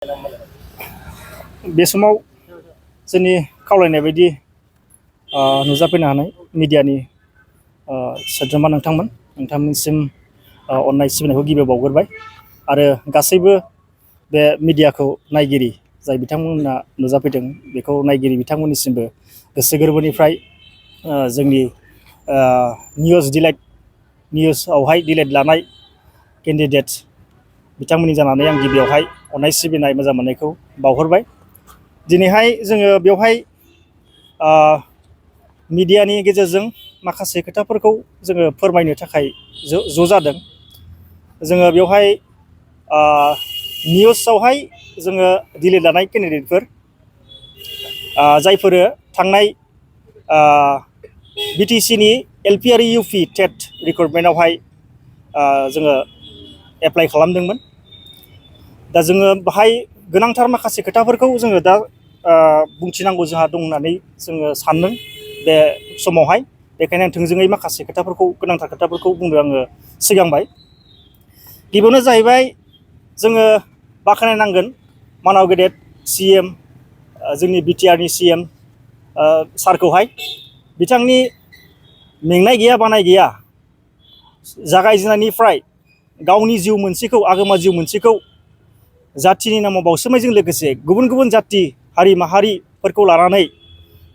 बे समाव जोंनि खावलायनाय बायदि नुजाफैनो हानाय मिडियानि सोद्रोमा नोंथांमोनसिम अननाय सिबिनायखौ गिबियाव बावग्रोबाय आरो गासैबो बे मिडियाखौ नायगिरि जाय बिथांमोना नुजाफैदों बेखौ नायगिरि बिथांमोननिसिमबो गोसो गोरबोनिफ्राय जोंनि निउसआवहाय D.El.Ed लानाय केन्डिडेट बिथांमोननि जानानै आं गिबियावहाय अननाय सिबिनाय मोजां मोननायखौ बावहरबाय। दिनैहाय जोङो बेवहाय मिडियानि गेजेरजों माखासे खोथाफोरखौ जोङो फोरमायनो थाखाय ज' जादों। जोङो बेवहाय निउसआवहाय जोङो D.El.Ed लानाय केन्डिडेटफोर जायफोरो थांनाय BTCनि LP आरो UP टेट रिक्रुटमेन्टआवहाय जोङो एप्लाइ खालामदोंमोन। दा जोङो बाहाय गोनांथार माखासे खोथाफोरखौ जोङो दा बुंथिनांगौ जोंहा दं होननानै जोङो सानदों बे समावहाय। बेखायनो आं थोंजोङै माखासे खोथाफोरखौ गोनांथार खोथाफोरखौ बुंनो आङो सिगांबाय। गिबियावनो जाहैबाय जोङो बाख्नायनांगोन मानाव गेदेर CM जोंनि BTRनि CM सारखौहाय। बिथांनि मेंनाय गैया बानाय गैया जागायजेननायनिफ्राय गावनि जिउ मोनसेखौ आगोमा जिउ मोनसेखौ जाथिनि नामाव बावसोमनायजों लोगोसे गुबुन गुबुन जाथि हारि माहारिफोरखौ लानानै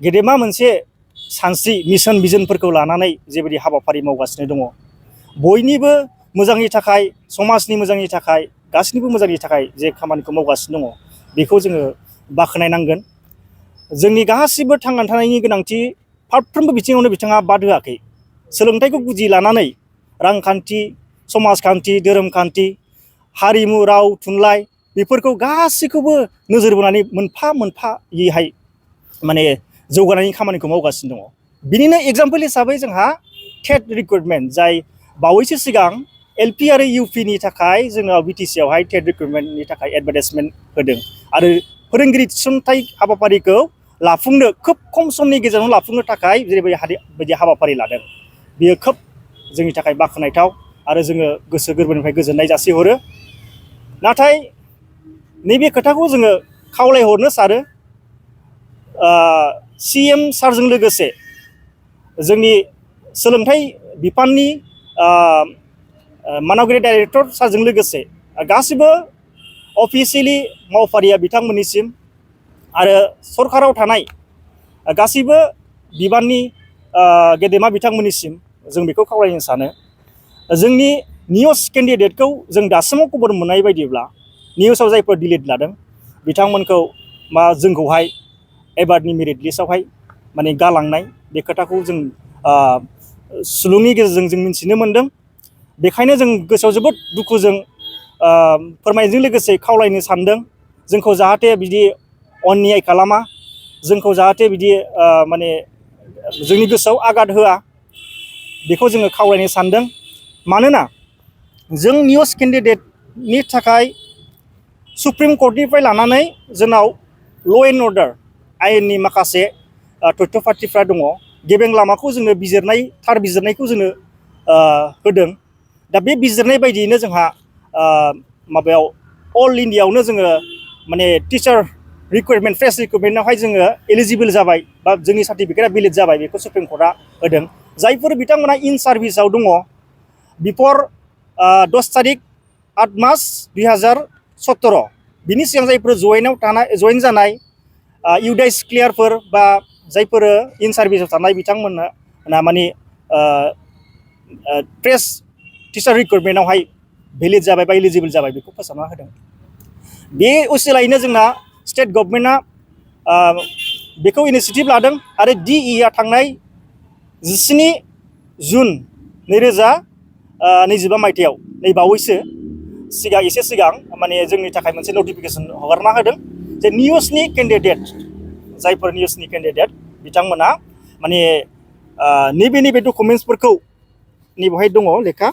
गेदेमा मोनसे सानस्रि मिशन भिजनफोरखौ लानानै जेबायदि हाबाफारि मावगासिनो दङ, बयनिबो मोजांनि थाखाय, समाजनि मोजांनि थाखाय, गासैनिबो मोजांनि थाखाय जे खामानिखौ मावगासिनो दङ बेखौ जोङो बाख्नायनांगोन। जोंनि गासिबो थांनानै थानायनि गोनांथि फारफ्रोमबो बिथिङावनो बिथाङा बाद होआखै। सोलोंथाइखौ गुदि लानानै रांखान्थि, समाजखान्थि, धोरोमखान्थि, हारिमु, राव, थुनलाइ बेफोरखौ गासैखौबो नोजोर बोनानै मोनफा मोनफायैहाय माने जौगानायनि खामानिखौ मावगासिनो दङ। बिनिनो एग्जाम्पल हिसाबै जोंहा टेट रिक्रुटमेन्ट जाय बावैसो सिगां LP आरो UPनि थाखाय जोंनाव BTCआवहाय टेट रिक्रुटमेन्टनि थाखाय एडभार्टाइजमेन्ट होदों आरो फोरोंगिरि थिसनथाइ हाबाफारिखौ लाफुंनो खोब खम समनि गेजेरावनो लाफुंनो थाखाय जेरैबायदि हाबाफारि लादों, बियो खोब जोंनि थाखाय बाख्नायथाव आरो जोङो गोसो गोरबोनिफ्राय गोजोननाय जासिहरो। नाथाय नैबे खोथाखौ जोङो खावलायहरनो सानो CM सारजों लोगोसे जोंनि सोलोंथाइ बिफाननि मानगिरि डाइरेक्टर सारजों लोगोसे गासिबो अफिसियेलि मावफारिया बिथांमोननिसिम आरो सरकाराव थानाय गासैबो बिबाननि गेदेमा बिथांमोननिसिम जों बेखौ खावलायनो सानो। जोंनि निउस केन्डिडेटखौ जों दासिमाव खबर मोननाय बायदिब्ला निउसआव जायफोर D.El.Ed लादों बिथांमोनखौ जोंखौहाय एबारनि मेरिट लिस्टआवहाय माने गालांनाय बे खोथाखौ जों सुलुंनि गेजेरजों जों मिथिनो मोनदों। बेखायनो जों गोसोआव जोबोद दुखुजों फोरमायनायजों लोगोसे खावलायनो सानदों, जोंखौ जाहाथे बिदि अन्याय खालामा, जोंखौ जाहाथे बिदि माने जोंनि गोसोआव आघात होआ, बेखौ जोङो खावलायनो सानदों। मानोना जों निउस केन्डिडेटनि थाखाय सुप्रिम कर्टनिफ्राय लानानै जोंनाव ल' एन्ड अर्डार आयेननि माखासे तथ्य पातिफ्रा दङ। गेबें लामाखौ जोङो बिजिरनाय, थार बिजिरनायखौ जोङो होदों। दा बे बिजिरनाय बायदियैनो जोंहा माबायाव अल इन्डियायावनो जोङो माने टिचार रिक्रुटमेन्ट फ्रेश रिक्रुटमेन्टआवहाय जोङो एलिजिबोल जाबाय बा जोंनि सार्टिफिकेटआ भेलिड जाबाय, बेखौ सुप्रिम कर्टआ होदों। जायफोर बिथांमोना इन सार्भिसाव दङ बिफर 10 तारिख 8 मार्च 2017 बिनि सिगां जायफोर जयेन जानाय इउडाइस क्लियारफोर बा जायफोर इन सार्भिसाव थानाय बिथांमोना माने फ्रेश टिचार रिक्रुटमेन्टआवहाय भेलिड जाबाय बा एलिजिबोल जाबाय, बेखौ फोसावना होदों। बे उसिलायैनो जोंना स्टेट गभर्नमेन्टआ बेखौ इनिसियेटिभ लादों आरो DE थांनाय 17 जुन 2025 मायथाइयाव नै बावैसो सिगां एसे सिगां माने जोंनि थाखाय मोनसे नटिफिकेसन हगारना होदों जे निउसनि केन्डिडेट, जायफोर निउसनि केन्डिडेट बिथांमोना माने नैबे डकुमेन्टसफोरखौ नैबेहाय दङ लेखा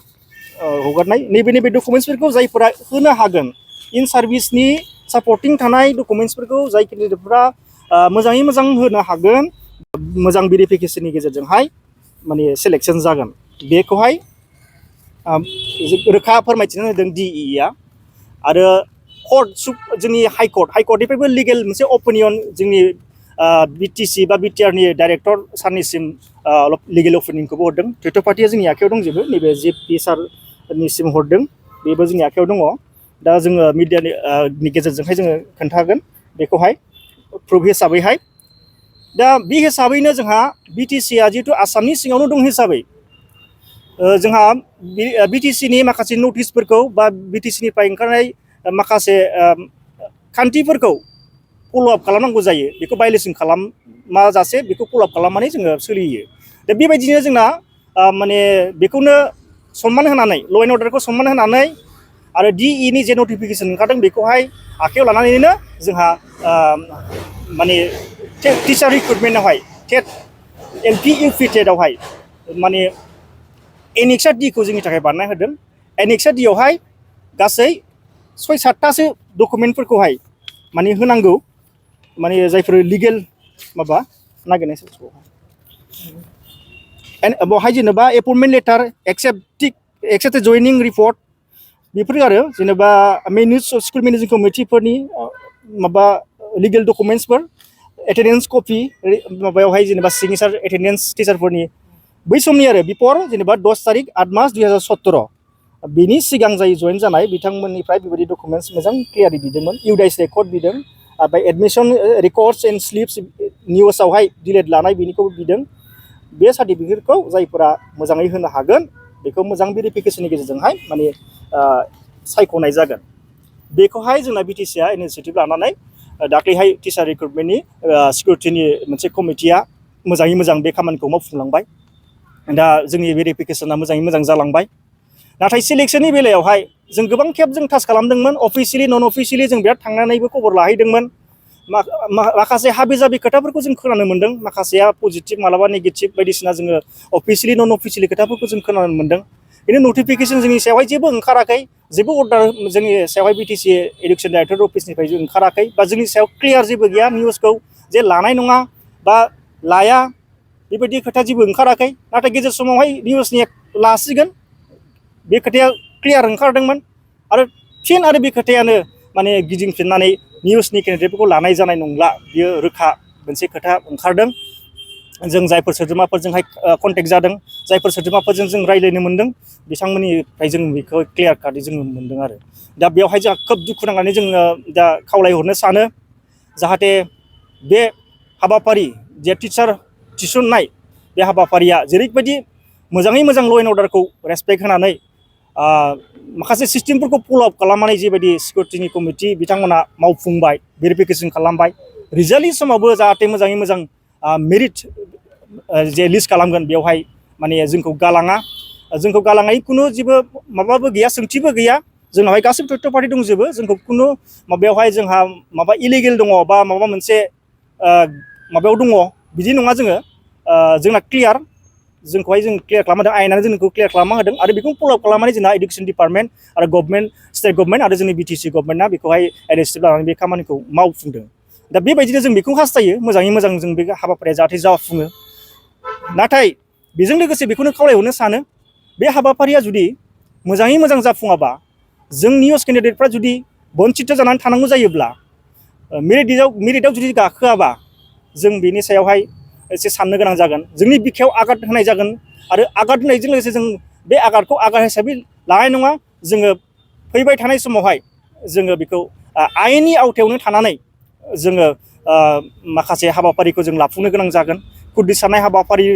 हगारनाय, नैबे डकुमेन्टसफोरखौ जायफोरा होनो हागोन, इन सार्भिसनि सापर्टिं थानाय डकुमेन्टसफोरखौ जाय केन्डिडेटफोरा मोजाङै मोजां होनो हागोन, मोजां भेरिफिकेसननि गेजेरजोंहाय माने सिलेक्सन जागोन, बेखौहाय रोखा फोरमायथिना होदों DEआ। आरो कर्ट जोंनि हाइकर्टनिफ्रायबो लिगेल मोनसे अपिनियन जोंनि BTC बा BTRनि डाइरेक्टर सारनिसिम लिगेल अपिनियनखौबो हरदों। थर्ड पार्टिया जोंनि आखायाव दंजोबो, नैबे JP सारनिसिम हरदों, बेबो जोंनि आखायाव दङ। दा जोङो मिडियानि गेजेरजोंहाय जोङो खोन्थागोन बेखौहाय प्रुफ हिसाबैहाय। दा बे हिसाबैनो जोंहा BTCआ जिहेतु आसामनि सिङावनो दं हिसाबै जोंहा BTCनि माखासे नटिसफोरखौ बा BTCनिफ्राय ओंखारनाय माखासे खान्थिफोरखौ फल'आप खालामनांगौ जायो। बेखौ भायलेसन खालामाजासे बेखौ फल'आप खालामनानै जोङो सोलियो। दा बेबायदिनो जोंना माने बेखौनो सनमान होनानै, ल' एन्ड अर्डारखौ सनमान होनानै आरो DEनि जे नटिफिकेसन ओंखारदों बेखौहाय आखायाव लानानैनो जोंहा माने टिचार रिक्रुटमेन्टआवहाय टेट LP UP टेटआवहाय माने एनेक्सा D खौ जोंनि थाखाय बानायना होदों। एनेक्सा D आवहाय गासै 6-7थासो डकुमेन्टफोरखौहाय माने होनांगौ, माने जायफोर लिगेल माबा नागिरनायसो बेवहाय जेनेबा एपइन्टमेन्ट लेटार, एक्सेप्टेड जयनिं रिपर्ट, बेफोर आरो जेनेबा मेनुस स्कुल मेनेजिं कमिटिफोरनि माबा लिगेल डकुमेन्टसफोर, एटेन्डेन्स कपि माबायावहाय जेनेबा सिगनेचार एटेन्डेन्स टिचारफोरनि बै समनि आरो बिफर जेनेबा 10 तारिख 8 मार्च 2017 बिनि सिगां जाय जइन जानाय बिथांमोननिफ्राय बेबायदि डकुमेन्टस मोजां क्लियारि बिदोंमोन। इउडाइस रेकर्ड बिदों, ओमफ्राय एडमिसन रेकर्डस एन्ड स्लिप्स निउसआवहाय डिलेट लानाय बिनिखौबो बिदों। बे सार्टिफिकेटखौ जायफोरा मोजाङै होनो हागोन बेखौ मोजां भेरिफिकेसननि गेजेरजोंहाय माने सायख'नाय जागोन। बेखौहाय जोंना BTCआ इनिसियेटिभ लानानै दाख्लैहाय टिचार रिक्रुटमेन्टनि सिकिउरिटिनि मोनसे कमिटिया मोजाङै मोजां बे खामानिखौ मावफुंलांबाय। दा जोंनि भेरिफिकेसना मोजाङै मोजां जालांबाय। नाथाय सिलेक्शननि बेलायावहाय जों गोबां खेब जों टाच खालामदोंमोन, अफिसियेलि नन अफिसियेलि जों बिराद थांनानैबो खबर लाहैदोंमोन। माखासे हाबि जाबि खोथाफोरखौ जों खोनानो मोन्दों, माखासेया पजिटिभ मालाबा नेगेटिभ बायदिसिना जोङो अफिसियेलि नन अफिसियेलि खोथाफोरखौ जों खोनानो मोन्दों। बिनि नटिफिकेसन जोंनि सायावहाय जेबो ओंखाराखै, जेबो अर्डार जोंनि सायावहाय BTC एडुकेसन डाइरेक्टर अफिसनिफ्राय जों ओंखाराखै, बा जोंनि सायाव क्लियार जेबो गैया निउसखौ जे लानाय नङा बा लाया, बेबायदि खोथा जेबो ओंखाराखै। नाथाय गेजेर समावहाय निउसनि लासिगोन बे खोथाया क्लियार ओंखारदोंमोन, आरो फिन आरो बे खोथायानो माने गिदिंफिननानै निउसनि केन्डिडेटफोरखौ लानाय जानाय नंला, बियो रोखा मोनसे खोथा ओंखारदों। जों जायफोर सोद्रोमाफोरजोंहाय कन्टेक्ट जादों, जायफोर सोद्रोमाफोरजों जों रायज्लायनो मोन्दों, बिथांमोननिफ्राय जों बेखौ क्लियार काटै जोङो मोन्दों आरो। दा बेवहाय जोंहा खोब दुखु नांनानै जोङो दा खावलायहरनो सानो, जाहाथे बे हाबाफारि जे टिचार थिसननाय बे हाबाफारिया जेरैबायदि मोजाङै मोजां ल' एन्ड अर्डारखौ रेसपेक्ट होनानै माखासे सिस्टेमफोरखौ फल'आप खालामनानै जेबायदि सिकिउरिटिनि कमिटि बिथांमोना मावफुंबाय, भेरिफिकेसन खालामबाय, रिजाल्टनि समावबो जाहाथे मोजाङै मोजां मेरिट जे लिस्ट खालामगोन बेवहाय माने जोंखौ गालाङै खुनु जेबो माबाबो गैया, सोंथिबो गैया। जोंनावहाय गासैबो थर्ड पार्टि दंजोबो, जोंखौ खुनु माबायावहाय जोंहा माबा इलिगेल दङ बा माबा मोनसे माबायाव दङ बिदि नङा। जोंना क्लियार, जोंखौहाय जों क्लियार खालामदों, आयेनानो जोंखौ क्लियार खालामना होदों, आरो बेखौ फल'आप खालामनानै जोंना इडुकेसन डिपार्टमेन्ट आरो गभर्नमेन्ट, स्टेट गभर्नमेन्ट आरो जोंनि BTC गभर्नमेन्टआ बेखौहाय इनिसियेटिभ लानानै बे खामानिखौ मावफुंदों। दा बेबायदिनो जों बेखौ हास्थायो मोजाङै मोजां जों बे हाबाफारिया जाहाथे जाफुङो। नाथाय बेजों लोगोसे बेखौनो खावलायहरनो सानो, बे हाबाफारिया जुदि मोजाङै मोजां जाफुङाबा, जों निउस केन्डिडेटफ्रा जुदि बन्सित जानानै थानांगौ जायोब्ला, मेरिटआव जुदि गाखोआबा, जों बेनि सायावहाय एसे साननो गोनां जागोन। जोंनि बिखायाव आघात होनाय जागोन, आरो आघात होनायजों लोगोसे जों बे आघातखौ आघात हिसाबै लानाय नङा। जोङो फैबाय थानाय समावहाय जोङो बेखौ आयेननि आवथायावनो थानानै जोङो माखासे हाबाफारिखौ जों लाफुंनो गोनां जागोन। खुद्रिस सानाय हाबाफारि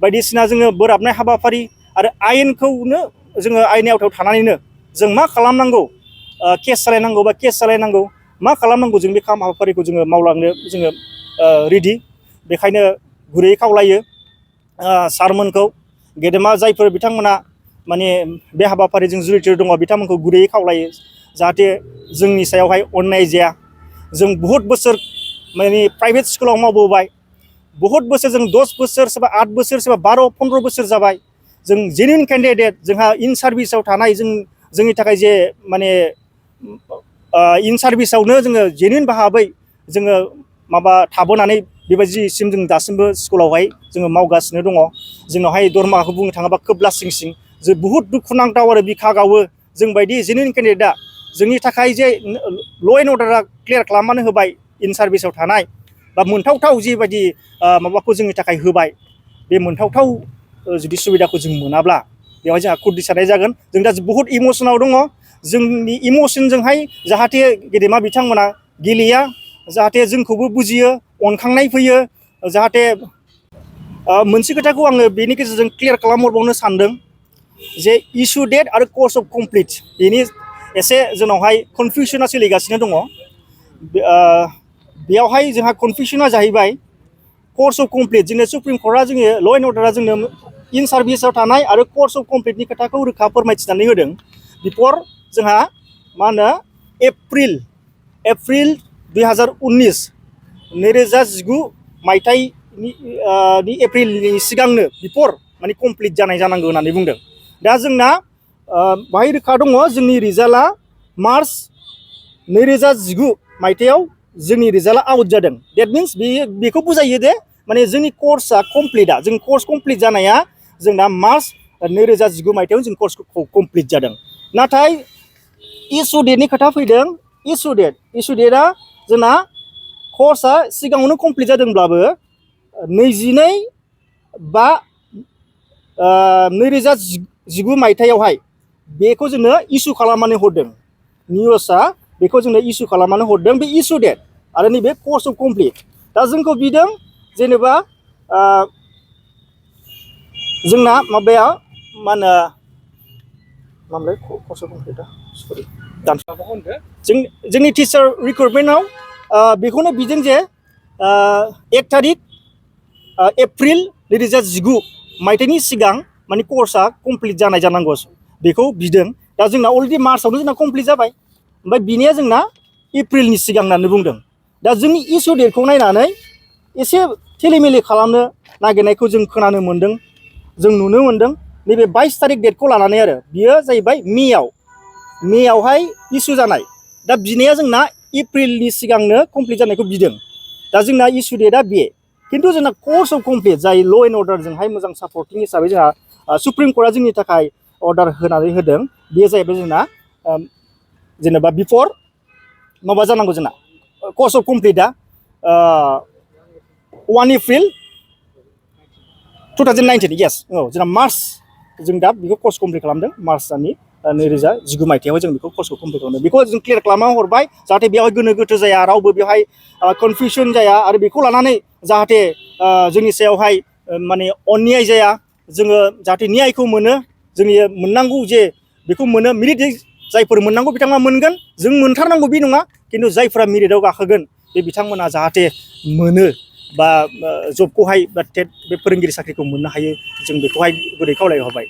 बायदिसिना जोङो बोराबनाय हाबाफारि, आरो आयेनखौनो जोङो आयेननि आवथायाव थानानैनो जों मा खालामनांगौ, केस सालायनांगौ बा केस सालायनांगौ, मा खालामनांगौ, जों बे हाबाफारिखौ जोङो मावलांनो जोङो रेडि। बेखायनो गुरैयै खावलायो सारमोनखौ, गेदेमा जायफोर बिथांमोना माने बे हाबाफारिजों जुरित दङ बिथांमोनखौ गुरैयै खावलायो, जाहाथे जोंनि सायावहाय अननाय जाया। जों बहुद बोसोर माने प्राइभेट स्कुलाव मावबोबाय, बहुद बोसोर, जों 10 बोसोर, सोरबा 8 बोसोर, सोरबा 12-15 बोसोर जाबाय। जों जेन्युइन केन्डिडेट, जोंहा इन सार्भिसाव थानाय, जोंनि थाखाय जे माने इन सार्भिसावनो जोङो जेन्युइन भाबै जोङो माबा थाबोनानै बेबायदिसिम जों दासिमबो स्कुलावहाय जोङो मावगासिनो दङ। जोंनावहाय दरमाहाखौ बुंनो थाङोबा खोब लासिंसिं, जों बुहुद दुखुनांथाव आरो बिखा गावो। जों बायदि जेन्युइन केन्डिडेटआ जोंनि थाखाय जे ल' एन्ड अर्डारा क्लियार खालामनानै होबाय इन सार्भिसाव थानाय बा मोनथावथाव जिबायदि माबाखौ जोंनि थाखाय होबाय बे मोनथावथाव जुदि सुबिदाखौ जों मोनाब्ला बेवहाय जोंहा खुद्रि सानाय जागोन। जों दा बहुत इमसनाव दङ। जोंनि इमसनजोंहाय जाहाथे गेदेमा बिथांमोना गेलेया, जाहाथे जोंखौबो बुजियो, अनखांनाय फैयो, जाहाथे मोनसे खोथाखौ आङो बेनि गेजेरजों क्लियार खालामहरबावनो सानदों जे इसु डेट आरो कर्स अफ कमप्लिट बेनि एसे जोंनावहाय कनफिउसना सोलिगासिनो दङ। बेयावहाय जोंहा कनफिउसना जाहैबाय कर्स अफ कमप्लिट जोंनो सुप्रिम कर्टआ जोङो ल' एन्ड अर्डारा जोंनो इन सार्भिसाव थानाय आरो कर्स अफ कमप्लिटनि खोथाखौ रोखा फोरमायथिनानै होदों। बिफर जोंहा मा होनो एप्रिल 2019 मायथाइनि एप्रिलनि सिगांनो बिफर माने कमप्लिट जानाय जानांगौ होननानै बुंदों। दा जोंना बाहाय रोखा दङ जोंनि रिजाल्टआ मार्च 2019 मायथाइयाव जोंनि रिजाल्टआ आउट जादों। डेट मिन्स बेखौ बुजायो दे माने जोंनि कर्सआ कमप्लिटआ जों कर्स कमप्लिट जानाया जोंना मार्च 2019 मायथाइयाव जों कर्सखौ कमप्लिट जादों। नाथाय इसु डेटनि खोथा फैदों। इसु डेटआ जोंना कर्सआ सिगाङावनो कमप्लिट जादोंब्लाबो 22/5/2019 मायथाइयावहाय बेखौ जोंनो इसु खालामनानै हरदों। नियसआ बेखौ जोंनो इसु खालामनानै हरदों। बे इसु डेट आरो नैबे कर्स अफ कमप्लिट दा जोंखौ बिदों जेनेबा जोंना माबाया मा होनो मामोनलाय कर्स अफ कमप्लिटआ सरि जोंनि टिचार रिक्रुटमेन्टआव बेखौनो बिदों जे 1 तारिख एप्रिल 2019 मायथाइनि सिगां माने कर्सआ कमप्लिट जानाय जानांगौ बेखौ बिदों। दा जोंना अलरेडि मार्चआवनो जोंना कमप्लिट जाबाय, ओमफ्राय बिनिया जोंना एप्रिलनि सिगां होननानै बुंदों। दा जोंनि इसु डेटखौ नायनानै एसे थेलेमेले खालामनो नागिरनायखौ जों खोनानो मोन्दों, जों नुनो मोन्दों। नैबे 22 तारिख डेटखौ लानानै आरो बियो जाहैबाय मेआवहाय इसु जानाय। दा बिनाया जोंना एप्रिलनि सिगांनो कमप्लिट जानायखौ बिदों। दा जोंना इसु डेटआ बे, खिन्थु जोंना कर्स अफ कमप्लिट जाय ल' एन्ड अर्डारजोंहाय मोजां सापर्टिं हिसाबै जोंहा सुप्रिम कर्टआ जोंनि थाखाय अर्डार होनानै होदों। बे जाहैबाय जोंना जेनेबा बिफर माबा जानांगौ जोंना कर्स अफ कमप्लिटआ 1 एप्रिल 2019 येस औ जोंना मार्च जों दा बेखौ कर्स कमप्लिट खालामदों। मार्च दाननि 2019 मायथाइयाव जों बेखौ कर्सखौ कमप्लिट खालामदों। बेखौ जों क्लियार खालामना हरबाय जाहाथे बेवहाय गोनो गोथो जाया, रावबो बेवहाय कनफिउसन जाया आरो बेखौ लानानै जाहाथे जोंनि सायावहाय माने अन्याय जाया, जोङो जाहाथे न्यायखौ मोनो, जोंनि मोननांगौ जे बेखौ मोनो। मेरिट जायफोर मोननांगौ बिथांमोना मोनगोन, जों मोनथारनांगौ बे नङा, खिन्थु जायफोरा मेरिटआव गाखोगोन बे बिथांमोना जाहाथे मोनो बा जबखौहाय बा बे फोरोंगिरि साख्रिखौ मोननो हायो, जों बेखौहाय गुरै खावलायहरबाय।